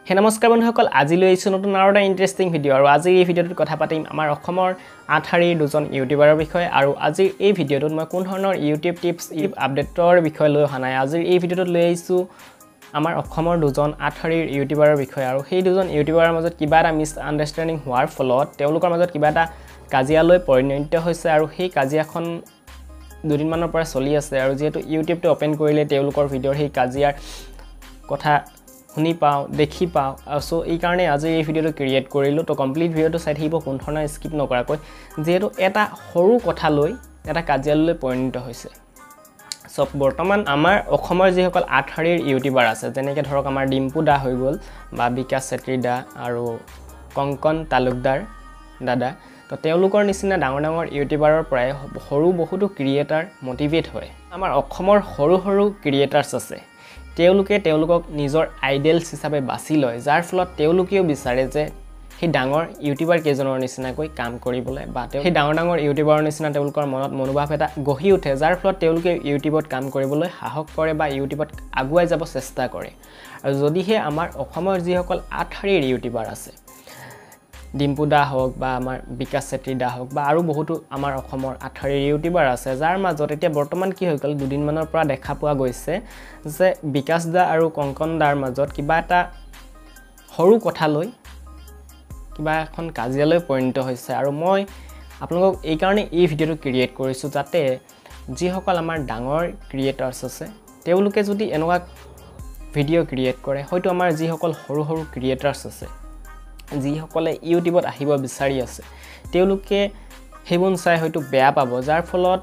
হে নমস্কাৰ বন্ধুসকল, আজি লৈ আহিছোঁ নতুন আৰু এটা ইণ্টাৰেষ্টিং ভিডিঅ'। আৰু আজিৰ এই ভিডিঅ'টোত কথা পাতিম আমাৰ অসমৰ আঠশাৰীৰ দুজন ইউটিউবাৰৰ বিষয়ে। আৰু আজিৰ এই ভিডিঅ'টোত মই কোন ধৰণৰ ইউটিউব টিপছ আপডেটৰ বিষয়ে লৈ অহা নাই। আজিৰ এই ভিডিঅ'টোত লৈ আহিছোঁ আমাৰ অসমৰ দুজন আঠশাৰীৰ ইউটিউবাৰৰ বিষয়ে। আৰু সেই দুজন ইউটিউবাৰৰ মাজত কিবা এটা মিছ আণ্ডাৰষ্টেণ্ডিং হোৱাৰ ফলত তেওঁলোকৰ মাজত কিবা এটা কাজিয়ালৈ পৰিণত হৈছে। আৰু সেই কাজিয়াখন দুদিনমানৰ পৰা চলি আছে। আৰু যিহেতু ইউটিউবটো অ'পেন কৰিলে তেওঁলোকৰ ভিডিঅ'ৰ সেই কাজিয়াৰ কথা শুনি পাওঁ, দেখি পাওঁ। চ' এইকাৰণে আজি এই ভিডিঅ'টো ক্ৰিয়েট কৰিলোঁ। তো কমপ্লিট ভিডিঅ'টো চাই থাকিব, কোনো ধৰণৰ স্কিপ নকৰাকৈ, যিহেতু এটা সৰু কথা লৈ এটা কাজিয়ালৈ পৰিণত হৈছে। চ' বৰ্তমান আমাৰ অসমৰ যিসকল আঠশাৰীৰ ইউটিউবাৰ আছে, যেনেকৈ ধৰক আমাৰ ডিম্পু দা হৈ গ'ল বা বিকাশ চেত্ৰী দা আৰু কংকন তালুকদাৰ দাদা, তো তেওঁলোকৰ নিচিনা ডাঙৰ ডাঙৰ ইউটিউবাৰৰ পৰাই সৰু বহুতো ক্ৰিয়েটাৰ মটিভেট হয়। আমাৰ অসমৰ সৰু সৰু ক্ৰিয়েটাৰ্ছ আছে, তেওঁলোকে তেওঁলোকক নিজৰ আইডেলছ হিচাপে বাছি লয়, যাৰ ফলত তেওঁলোকেও বিচাৰে যে সেই ডাঙৰ ইউটিউবাৰ কেইজনৰ নিচিনাকৈ কাম কৰিবলৈ বা সেই ডাঙৰ ডাঙৰ ইউটিউবাৰৰ নিচিনা তেওঁলোকৰ মনত মনোভাৱ এটা গঢ়ি উঠে, যাৰ ফলত তেওঁলোকে ইউটিউবত কাম কৰিবলৈ সাহস কৰে বা ইউটিউবত আগুৱাই যাব চেষ্টা কৰে। আৰু যদিহে আমাৰ অসমৰ যিসকল আঠশাৰীৰ ইউটিউবাৰ আছে, ডিম্পু দা হওক বা আমাৰ বিকাশ চেত্ৰী দা হওক বা আৰু বহুতো আমাৰ অসমৰ আঠশাৰীৰ ইউটিউবাৰ আছে, যাৰ মাজত এতিয়া বৰ্তমান কি হৈ গ'ল, দুদিনমানৰ পৰা দেখা পোৱা গৈছে যে বিকাশ দা আৰু কংকন দাৰ মাজত কিবা এটা সৰু কথা লৈ কিবা এখন কাজিয়ালৈ পৰিণত হৈছে। আৰু মই আপোনালোকক এইকাৰণে এই ভিডিঅ'টো ক্ৰিয়েট কৰিছোঁ যাতে যিসকল আমাৰ ডাঙৰ ক্ৰিয়েটাৰ্ছ আছে তেওঁলোকে যদি এনেকুৱা ভিডিঅ' ক্ৰিয়েট কৰে, হয়তো আমাৰ যিসকল সৰু সৰু ক্ৰিয়েটাৰ্ছ আছে, যিসকলে ইউটিউবত আহিব বিচাৰি আছে, তেওঁলোকে সেইবোৰ চাই হয়তো বেয়া পাব, যাৰ ফলত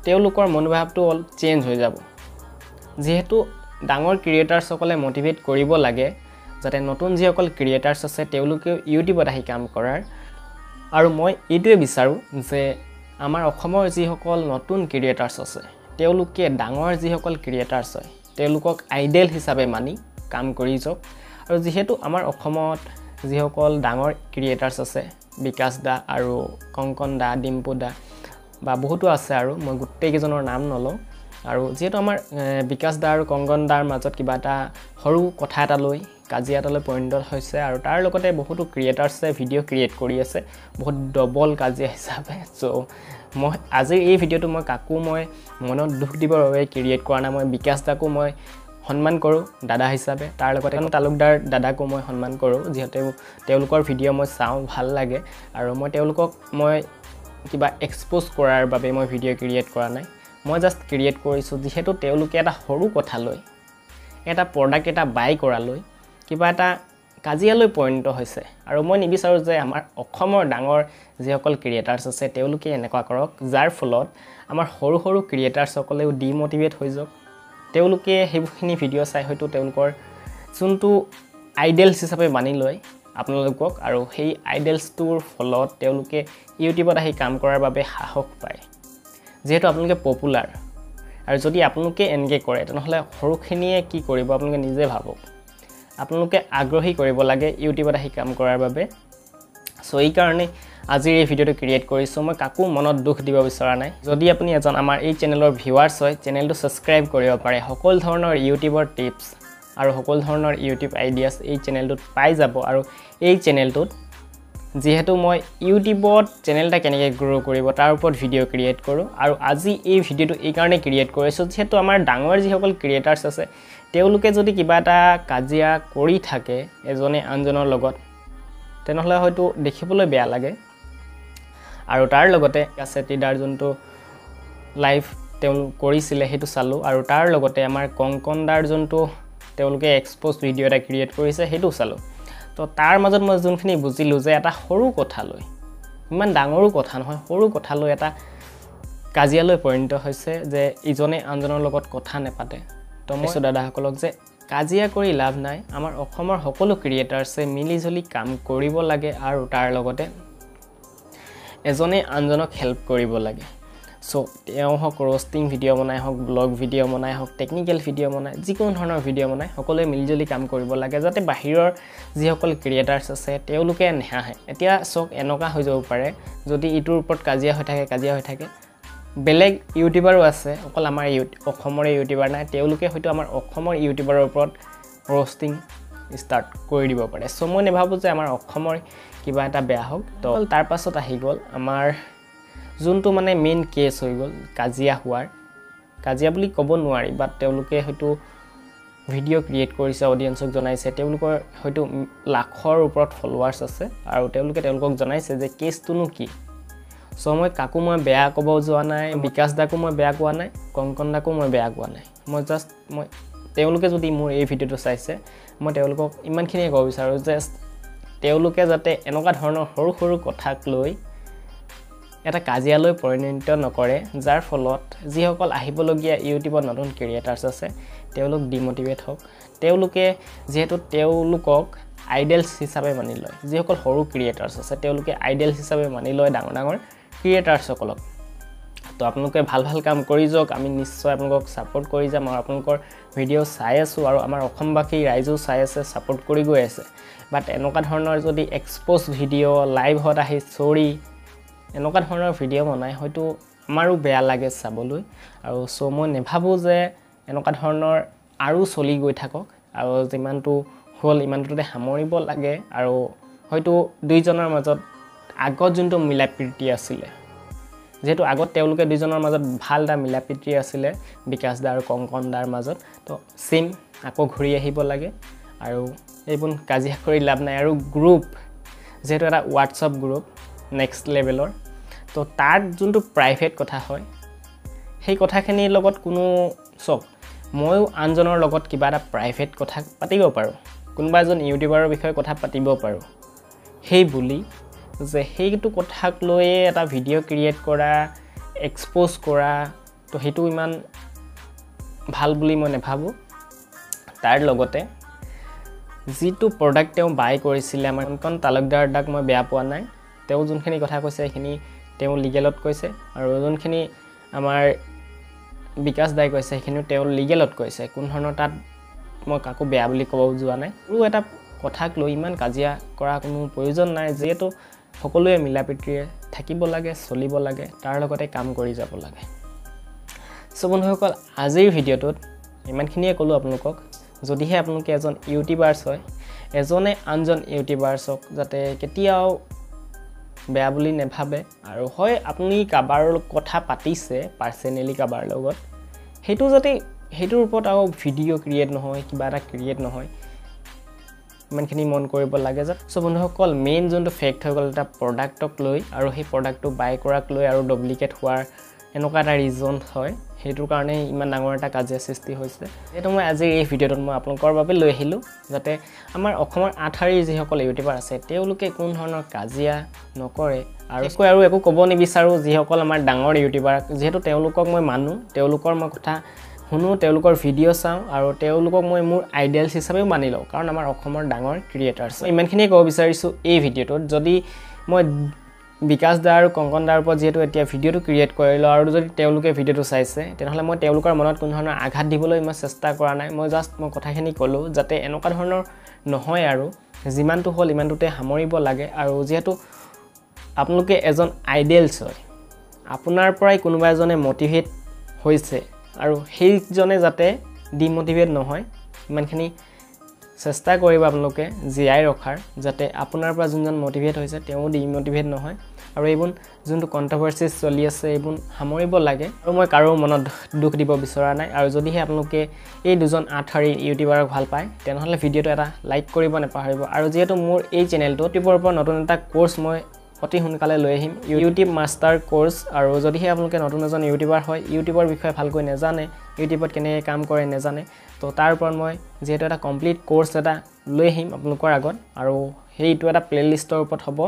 তেওঁলোকৰ মনোভাৱটো অলপ চেঞ্জ হৈ যাব। যিহেতু ডাঙৰ ক্ৰিয়েটাৰ্ছসকলে মটিভেট কৰিব লাগে যাতে নতুন যিসকল ক্ৰিয়েটাৰ্ছ আছে তেওঁলোকেও ইউটিউবত আহি কাম কৰাৰ। আৰু মই এইটোৱে বিচাৰোঁ যে আমাৰ অসমৰ যিসকল নতুন ক্ৰিয়েটাৰ্ছ আছে তেওঁলোকে ডাঙৰ যিসকল ক্ৰিয়েটাৰ্ছ হয় তেওঁলোকক আইডেল হিচাপে মানি কাম কৰি যাওক। আৰু যিহেতু আমাৰ অসমত যিসকল ডাঙৰ ক্ৰিয়েটাৰ্ছ আছে, বিকাশ দা আৰু কংকন দা, ডিম্পু দা বা বহুতো আছে, আৰু মই গোটেইকেইজনৰ নাম নলওঁ। আৰু যিহেতু আমাৰ বিকাশ দা আৰু কংকন দাৰ মাজত কিবা এটা সৰু কথা এটা লৈ কাজিয়া এটালৈ পৰিণত হৈছে, আৰু তাৰ লগতে বহুতো ক্ৰিয়েটাৰ্ছে ভিডিঅ' ক্ৰিয়েট কৰি আছে বহুত ডবল কাজিয়া হিচাপে। চ' মই আজিৰ এই ভিডিঅ'টো মই কাকো মই মনত দুখ দিবৰ বাবে ক্ৰিয়েট কৰা নাই। মই বিকাশ দাকো মই সন্মান কৰোঁ দাদা হিচাপে, তাৰ লগতে তালুকদাৰ দাদাকো মই সন্মান কৰোঁ, যিহেতু তেওঁলোকৰ ভিডিঅ' মই চাওঁ, ভাল লাগে। আৰু মই তেওঁলোকক মই কিবা এক্সপ'জ কৰাৰ বাবে মই ভিডিঅ' ক্ৰিয়েট কৰা নাই, মই জাষ্ট ক্ৰিয়েট কৰিছোঁ যিহেতু তেওঁলোকে এটা সৰু কথা লৈ, এটা প্ৰডাক্ট এটা বাই কৰালৈ কিবা এটা কাজিয়ালৈ পৰিণত হৈছে। আৰু মই নিবিচাৰোঁ যে আমাৰ অসমৰ ডাঙৰ যিসকল ক্ৰিয়েটাৰ্ছ আছে তেওঁলোকে এনেকুৱা কৰক, যাৰ ফলত আমাৰ সৰু সৰু ক্ৰিয়েটাৰ্ছসকলেও ডিমটিভেট হৈ যাওক। তেওঁলোকে সেইখিনি ভিডিঅ' চাই হয়তো তেওঁলোকৰ যোনটো আইডেলছ হিচাপে মানি লয় আপোনালোকক, আৰু সেই আইডেলছটোৰ ফলত তেওঁলোকে ইউটিউবত আহি কাম কৰাৰ বাবে সাহস পায়, যিহেতু আপোনালোকে পপুলাৰ। আৰু যদি আপোনালোকে এনেকৈ কৰে তেনেহ'লে সৰুখিনিয়ে কি কৰিব আপোনালোকে নিজে ভাবক। আপোনালোকে আগ্ৰহী কৰিব লাগে ইউটিউবত আহি কাম কৰাৰ বাবে। চ' এইকাৰণে আজিৰ এই ভিডিঅ'টো ক্ৰিয়েট কৰিছোঁ। মই কাকো মনত দুখ দিব বিচৰা নাই। যদি আপুনি এজন আমাৰ এই চেনেলৰ ভিউৱাৰ্ছ হয়, চেনেলটো ছাবস্ক্ৰাইব কৰিব পাৰে। সকলো ধৰণৰ ইউটিউবৰ টিপছ আৰু সকলো ধৰণৰ ইউটিউব আইডিয়াছ এই চেনেলটোত পাই যাব। আৰু এই চেনেলটোত যিহেতু মই ইউটিউবত চেনেল এটা কেনেকৈ গ্ৰ' কৰিব তাৰ ওপৰত ভিডিঅ' ক্ৰিয়েট কৰোঁ। আৰু আজি এই ভিডিঅ'টো এইকাৰণে ক্ৰিয়েট কৰিছোঁ যিহেতু আমাৰ ডাঙৰ যিসকল ক্ৰিয়েটাৰ্ছ আছে তেওঁলোকে যদি কিবা এটা কাজিয়া কৰি থাকে এজনে আনজনৰ লগত, তেনেহ'লে হয়তো দেখিবলৈ বেয়া লাগে। আৰু তাৰ লগতে চেত্ৰী দাৰ যোনটো লাইভ তেওঁলোক কৰিছিলে সেইটো চালোঁ, আৰু তাৰ লগতে আমাৰ কংকন দাৰ যোনটো তেওঁলোকে এক্সপ'জ ভিডিঅ' এটা ক্ৰিয়েট কৰিছে সেইটোও চালোঁ। তো তাৰ মাজত মই যোনখিনি বুজিলোঁ যে এটা সৰু কথা লৈ, ইমান ডাঙৰো কথা নহয়, সৰু কথা লৈ এটা কাজিয়ালৈ পৰিণত হৈছে যে ইজনে আনজনৰ লগত কথা নেপাতে। তো মই দাদাসকলক যে কাজিয়া কৰি লাভ নাই, আমাৰ অসমৰ সকলো ক্ৰিয়েটাৰ্ছে মিলিজুলি কাম কৰিব লাগে আৰু তাৰ লগতে এজনে আনজনক হেল্প কৰিব লাগে। চ' তেওঁ হওক ৰ'ষ্টিং ভিডিঅ' বনাই হওক, ব্লগ ভিডিঅ' বনাই হওক, টেকনিকেল ভিডিঅ' বনাই, যিকোনো ধৰণৰ ভিডিঅ' বনাই, সকলোৱে মিলিজুলি কাম কৰিব লাগে যাতে বাহিৰৰ যিসকল ক্ৰিয়েটাৰ্ছ আছে তেওঁলোকে নেহাঁহে। এতিয়া চাওক এনেকুৱা হৈ যাব পাৰে যদি ইটোৰ ওপৰত কাজিয়া হৈ থাকে, কাজিয়া হৈ থাকে, বেলেগ ইউটিউবাৰো আছে, অকল আমাৰ অসমৰে ইউটিউবাৰ নাই, তেওঁলোকে হয়তো আমাৰ অসমৰ ইউটিউবাৰৰ ওপৰত ৰ'ষ্টিং ষ্টাৰ্ট কৰি দিব পাৰে। চ' মই নাভাবোঁ যে আমাৰ অসমৰ কিবা এটা বেয়া হওক। তো তাৰপাছত আহি গ'ল আমাৰ যোনটো মানে মেইন কেছ হৈ গ'ল কাজিয়া হোৱাৰ, কাজিয়া বুলি ক'ব নোৱাৰি, বাট তেওঁলোকে হয়তো ভিডিঅ' ক্ৰিয়েট কৰিছে, অডিয়েঞ্চক জনাইছে, তেওঁলোকৰ হয়তো লাখৰ ওপৰত ফলোৱাৰ্ছ আছে আৰু তেওঁলোকে তেওঁলোকক জনাইছে যে কেছটোনো কি। চ' মই কাকো মই বেয়া ক'ব যোৱা নাই, বিকাশ দাকো মই বেয়া কোৱা নাই, কংকন দাকো মই বেয়া কোৱা নাই, মই জাষ্ট মই তেওঁলোকে যদি মোৰ এই ভিডিঅ'টো চাইছে মই তেওঁলোকক ইমানখিনিয়ে ক'ব বিচাৰোঁ যে তেওঁলোকে যাতে এনেকুৱা ধৰণৰ সৰু সৰু কথাক লৈ এটা কাজিয়ালৈ পৰিণত নকৰে, যাৰ ফলত যিসকল আহিবলগীয়া ইউটিউবত নতুন ক্ৰিয়েটাৰ্ছ আছে তেওঁলোক ডিম'টিভেট হওক। তেওঁলোকে যিহেতু তেওঁলোকক আইডেলছ হিচাপে মানি লয়, যিসকল সৰু ক্ৰিয়েটাৰ্ছ আছে তেওঁলোকে আইডেলছ হিচাপে মানি লয় ডাঙৰ ডাঙৰ ক্ৰিয়েটাৰ্ছসকলক। তো আপোনালোকে ভাল ভাল কাম কৰি যাওক, আমি নিশ্চয় আপোনালোকক ছাপোৰ্ট কৰি যাম আৰু আপোনালোকৰ ভিডিঅ' চাই আছোঁ আৰু আমাৰ অসমবাসী ৰাইজেও চাই আছে, ছাপোৰ্ট কৰি গৈ আছে। বাট এনেকুৱা ধৰণৰ যদি এক্সপ'জ ভিডিঅ' লাইভত আহি চৰি এনেকুৱা ধৰণৰ ভিডিঅ' বনাই হয়তো আমাৰো বেয়া লাগে চাবলৈ। আৰু চ' মই নাভাবোঁ যে এনেকুৱা ধৰণৰ আৰু চলি গৈ থাকক আৰু যিমানটো হ'ল ইমানটোতে সামৰিব লাগে। আৰু হয়তো দুইজনৰ মাজত আগত যোনটো মিলা প্ৰীতি আছিলে, যিহেতু আগত তেওঁলোকে দুইজনৰ মাজত ভাল এটা মিলা প্ৰীতি আছিলে বিকাশ দা আৰু কংকন দাৰ মাজত, তো ছেইম আকৌ ঘূৰি আহিব লাগে আৰু এইবোৰ কাজিয়া কৰি লাভ নাই। আৰু গ্ৰুপ যিহেতু এটা হোৱাটছআপ গ্ৰুপ নেক্সট লেভেলৰ, তো তাত যোনটো প্ৰাইভেট কথা হয় সেই কথাখিনিৰ লগত কোনো চাওক, ময়ো আনজনৰ লগত কিবা এটা প্ৰাইভেট কথা পাতিব পাৰোঁ, কোনোবা এজন ইউটিউবাৰৰ বিষয়ে কথা পাতিব পাৰোঁ, সেই বুলি যে সেইটো কথাক লৈয়ে এটা ভিডিঅ' ক্ৰিয়েট কৰা, এক্সপ'জ কৰা, তো সেইটো ইমান ভাল বুলি মই নাভাবোঁ। তাৰ লগতে যিটো প্ৰডাক্ট তেওঁ বাই কৰিছিলে, আমাৰ কংকন তালুকদাৰ দাক মই বেয়া পোৱা নাই, তেওঁ যোনখিনি কথা কৈছে সেইখিনি তেওঁ লিগেলত কৈছে আৰু যোনখিনি আমাৰ বিকাশ দাই কৈছে সেইখিনিও তেওঁ লিগেলত কৈছে, কোনো ধৰণৰ তাত মই কাকো বেয়া বুলি ক'ব যোৱা নাই। আৰু এটা কথাক লৈ ইমান কাজিয়া কৰা কোনো প্ৰয়োজন নাই, যিহেতু সকলোৱে মিলা প্ৰীতিৰে থাকিব লাগে, চলিব লাগে, তাৰ লগতে কাম কৰি যাব লাগে। চ' বন্ধুসকল, আজিৰ ভিডিঅ'টোত ইমানখিনিয়ে ক'লোঁ আপোনালোকক। যদিহে আপোনালোকে এজন ইউটিউবাৰ্ছ হয়, এজনে আনজন ইউটিউবাৰ্ছক যাতে কেতিয়াও বেয়া বুলি নাভাবে। আৰু হয় আপুনি কাৰোবাৰ কথা পাতিছে পাৰ্চনেলি কাৰোবাৰ লগত, সেইটো যাতে সেইটোৰ ওপৰত আৰু ভিডিঅ' ক্ৰিয়েট নহয়, কিবা এটা ক্ৰিয়েট নহয়, ইমানখিনি মন কৰিব লাগে। যে চ' বন্ধুসকল, মেইন যোনটো ফেক্ট হৈ গ'ল এটা প্ৰডাক্টক লৈ আৰু সেই প্ৰডাক্টটো বাই কৰাক লৈ আৰু ডুপ্লিকেট হোৱাৰ এনেকুৱা এটা ৰিজন হয়, সেইটোৰ কাৰণে ইমান ডাঙৰ এটা কাজিয়া সৃষ্টি হৈছে। যিহেতু মই আজিৰ এই ভিডিঅ'টোত মই আপোনালোকৰ বাবে লৈ আহিলোঁ যাতে আমাৰ অসমৰ আঠশাৰীৰ যিসকল ইউটিউবাৰ আছে তেওঁলোকে কোনো ধৰণৰ কাজিয়া নকৰে। আৰু একো ক'ব নিবিচাৰোঁ যিসকল আমাৰ ডাঙৰ ইউটিউবাৰ, যিহেতু তেওঁলোকক মই মানো, তেওঁলোকৰ মই কথা শুনো, তেওঁলোকৰ ভিডিঅ' চাওঁ আৰু তেওঁলোকক মই মোৰ আইডিয়েলছ হিচাপেও মানি লওঁ, কাৰণ আমাৰ অসমৰ ডাঙৰ ক্ৰিয়েটাৰ্ছ। ইমানখিনিয়ে ক'ব বিচাৰিছোঁ এই ভিডিঅ'টোত। যদি মই বিকাশ দা আৰু কংকন দাৰ ওপৰত যিহেতু এতিয়া ভিডিঅ'টো ক্ৰিয়েট কৰিলোঁ আৰু যদি তেওঁলোকে ভিডিঅ'টো চাইছে, তেনেহ'লে মই তেওঁলোকৰ মনত কোনো ধৰণৰ আঘাত দিবলৈ মই চেষ্টা কৰা নাই, মই জাষ্ট মই কথাখিনি ক'লোঁ যাতে এনেকুৱা ধৰণৰ নহয় আৰু যিমানটো হ'ল ইমানটোতে সামৰিব লাগে। আৰু যিহেতু আপোনালোকে এজন আইডিয়েলছ হয়, আপোনাৰ পৰাই কোনোবা এজনে মটিভেট হৈছে আৰু সেইজনে যাতে ডিমটিভেট নহয়, ইমানখিনি চেষ্টা কৰিব আপোনালোকে জীয়াই ৰখাৰ, যাতে আপোনাৰ পৰা যোনজন মটিভেট হৈছে তেওঁ ডিমটিভেট নহয়। আৰু এইবোৰ যোনটো কণ্ট্ৰভাৰ্চি চলি আছে এইবোৰ সামৰিব লাগে। আৰু মই কাৰো মনত দুখ দিব বিচৰা নাই। আৰু যদিহে আপোনালোকে এই দুজন আঠশাৰীৰ ইউটিউবাৰক ভাল পায় তেনেহ'লে ভিডিঅ'টো এটা লাইক কৰিব নাপাহৰিব। আৰু যিহেতু মোৰ এই চেনেলটো ইউটিউবৰ পৰা নতুন এটা কোৰ্চ মই অতি সোনকালে লৈ আহিম, ইউটিউব মাষ্টাৰ কোৰ্চ। আৰু যদিহে আপোনালোকে নতুন এজন ইউটিউবাৰ হয়, ইউটিউবৰ বিষয়ে ভালকৈ নাজানে, ইউটিউবত কেনেকৈ কাম কৰে নাজানে, তো তাৰ ওপৰত মই যিহেতু এটা কমপ্লিট কোৰ্চ এটা লৈ আহিম আপোনালোকৰ আগত। আৰু সেইটো এটা প্লে'লিষ্টৰ ওপৰত হ'ব।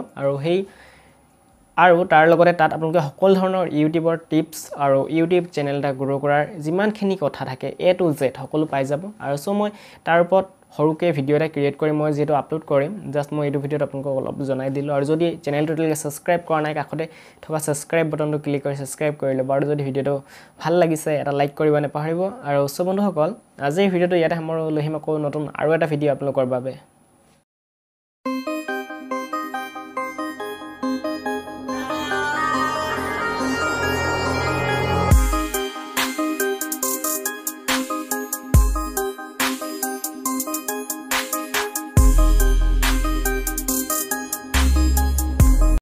আৰু তাৰ লগতে তাত আপোনালোকে সকলো ধৰণৰ ইউটিউবৰ টিপছ আৰু ইউটিউব চেনেল এটা গ্ৰ' কৰাৰ যিমানখিনি কথা থাকে এ টু জেড সকলো পাই যাব। আৰু চ' মই তাৰ ওপৰত সৰুকৈ ভিডিঅ' এটা ক্ৰিয়েট কৰি মই যিহেতু আপলোড কৰিম, জাষ্ট মই এইটো ভিডিঅ'ত আপোনালোকক অলপ জনাই দিলোঁ। আৰু যদি চেনেলটো এতিয়ালৈকে ছাবস্ক্ৰাইব কৰা নাই, কাষতে থকা ছাবস্ক্ৰাইব বটনটো ক্লিক কৰি ছাবস্ক্ৰাইব কৰি ল'ব। আৰু যদি ভিডিঅ'টো ভাল লাগিছে এটা লাইক কৰিব নাপাহৰিব। আৰু চ' বন্ধুসকল, আজিৰ ভিডিঅ'টো ইয়াতে সামৰোঁ, লৈ আহিম আকৌ নতুন আৰু এটা ভিডিঅ' আপোনালোকৰ বাবে।